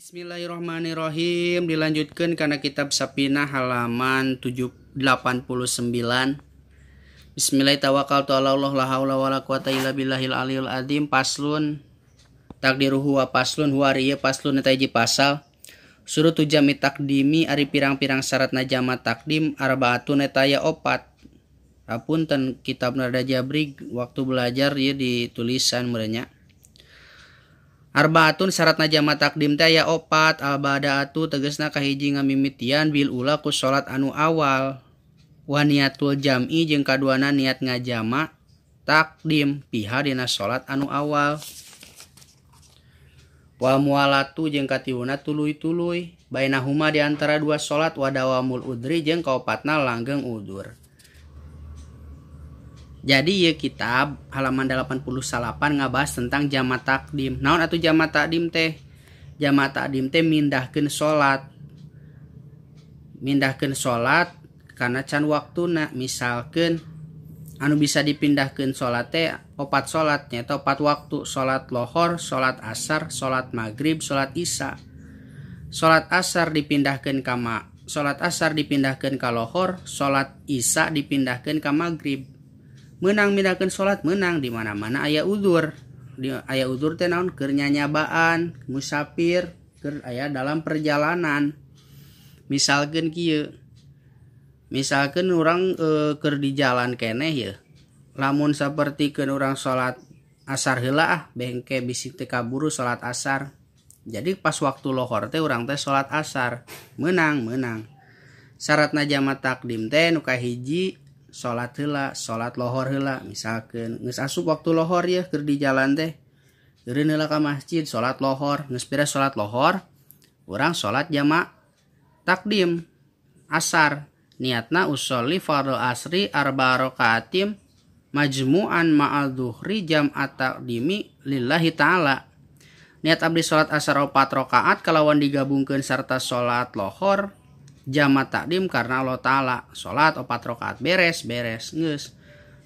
Bismillahirrahmanirrahim. Dilanjutkan karena kitab Sapinah halaman 89. Bismillahirrahmanirrahim. La haula wala quwata illa billahil aliyul azim. Paslun takdiruhu wa paslun huwa riya paslun eta hiji pasal. Surutu jami takdimi ari pirang-pirang syaratna jama takdim arbaatun eta aya opat. Apunten kitab rada jabrig waktu belajar ieu di tulisan meureunnya. Arbaatun syaratna jama takdim teh aya opat. Al-badaatu tegasna kahiji ngamimitian bil ula ku salat anu awal. Wa niatul jam'i jeung kaduana niat ngajama takdim piha dina salat anu awal. Wa mualatu jeung katiuna tuluy-tuluy bainahuma di antara dua salat wa dawamul udri jeung kaopatna langgeng udur. Jadi ya kitab halaman 88 ngabahas tentang jama takdim. Naon atuh jama takdim teh? Jama takdim teh mindahkeun salat. Mindahkeun salat karena can waktuna. Misalkeun anu bisa dipindahkeun salat teh opat salat nyaeta opat waktu, salat lohor, salat asar, salat maghrib, salat isya. Salat asar dipindahkeun ka salat asar dipindahkeun ka lohor, salat isya dipindahkeun ka maghrib. Menang mindahkeun salat menang di mana-mana aya udzur. Di aya udzur teh naon? Keur nyanyabaan, musafir, keur aya dalam perjalanan. Misalkeun kieu. Misalkeun urang keur di jalan keneh ye. Lamun sapertikeun urang salat asar heula ah, bengke bisi teu kaburu salat asar. Jadi pas waktu lohor teh urang teh salat asar. Menang, menang. Syaratna jama takdim teh nu kahiji salat heula, salat lohor heula. Misalkeun geus asup waktu lohor ye keur di jalan teh. Eureun heula ka masjid salat lohor, geus beres salat lohor, urang salat jama takdim asar. Niatna usolli fardhu asri arba rakaatim majmu'an ma'al dhuhri jam'at taqdimi lillahi ta'ala. Niat abdi salat asar 4 rakaat kalawan digabungkeun sarta salat lohor jama takdim karena Allah Ta'ala. Salat 4 rakaat beres geus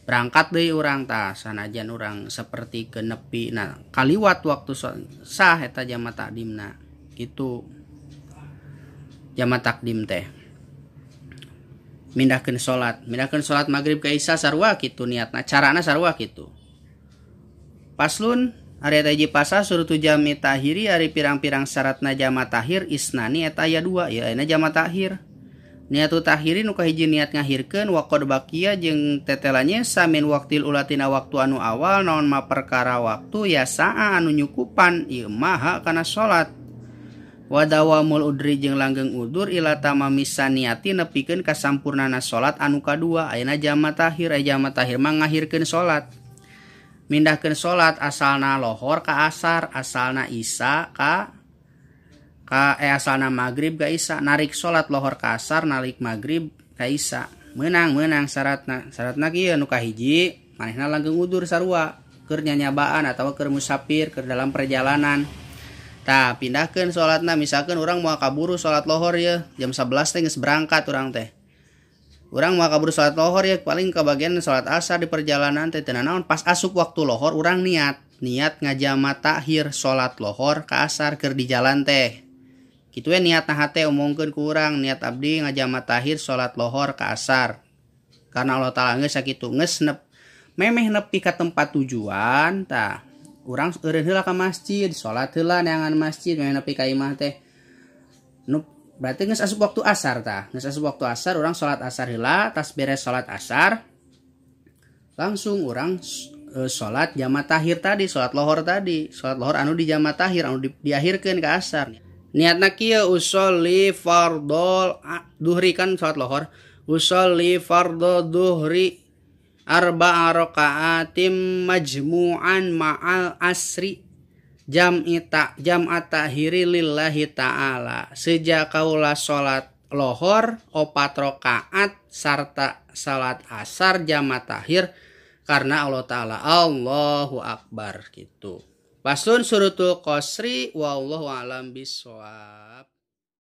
berangkat deui urang tah sanajan urang saperti kenepi nah kaliwat waktu sah eta jama takdimna kitu. Jama takdim teh mindahkeun salat maghrib ka isya sarua kitu niatna, carana sarua kitu. Paslun ari eta hiji pasal surutu jami tahiri ari pirang-pirang syaratna jama tahir isnani eta aya dua ya ayeuna jama tahir. Niatu tahiri nu kahiji niat ngahirkeun wa qad baqiya jeung tetelanya samin waqtil ulatina waktu anu awal naon ma perkara waktu ya saa anu nyukupan ieu maha kana salat. Wa dawamul udri jeung langgeng udur ila tamamisa niati nepikeun kasampurnana salat anu kadua. Ayeuna jama tahir, aya jama tahir mah ngahirkeun salat. Mindahkeun salat asalna lohor ka asar, asalna isya ka asalna maghrib ka isya, narik salat lohor ka asar, narik maghrib ka isya. Meunang syaratna. Syaratna kieu nu kahiji manehna langgeng udur sarua keur nyanyabaan atawa keur musafir, keur dalam perjalanan. Tah, pindahkeun salatna, misalkeun urang moal kaburu salat lohor ye, jam 11 teh geus berangkat urang teh. Urang moal kaburu salat lohor ye, paling kebagian salat asar di perjalanan teh teu nanaon, pas asup waktu lohor urang niat ngajama takhir salat lohor ka asar keur di jalan teh. Kitu we niatna hate omongkeun ku urang, niat abdi ngajama takhir salat lohor ka asar. Karena Allah Taala geus sakitu geus memeh nepi ka tempat tujuan tah. Urang eureun heula ka masjid, salat heula neangan masjid memeh nepi ka imah teh. Nu berarti geus asup waktu asar tah. Geus asup waktu asar urang salat asar heula, tas beres salat asar langsung urang salat jama tahir tadi, salat lohor tadi, salat lohor anu di jama tahir anu diakhirkeun ka asar. Niatna kieu usolli fardhol duhri kan salat lohor, usolli fardhu duhri arba'a raka'atim majmu'an ma'al asri jam'at tahiri lillahi ta'ala. Sejak kaula salat lohor 4 rakaat sarta salat asar jama tahir karena Allah Ta'ala. Allahu akbar gitu. Paslon surutul qasri wallahu a'lam bissawab.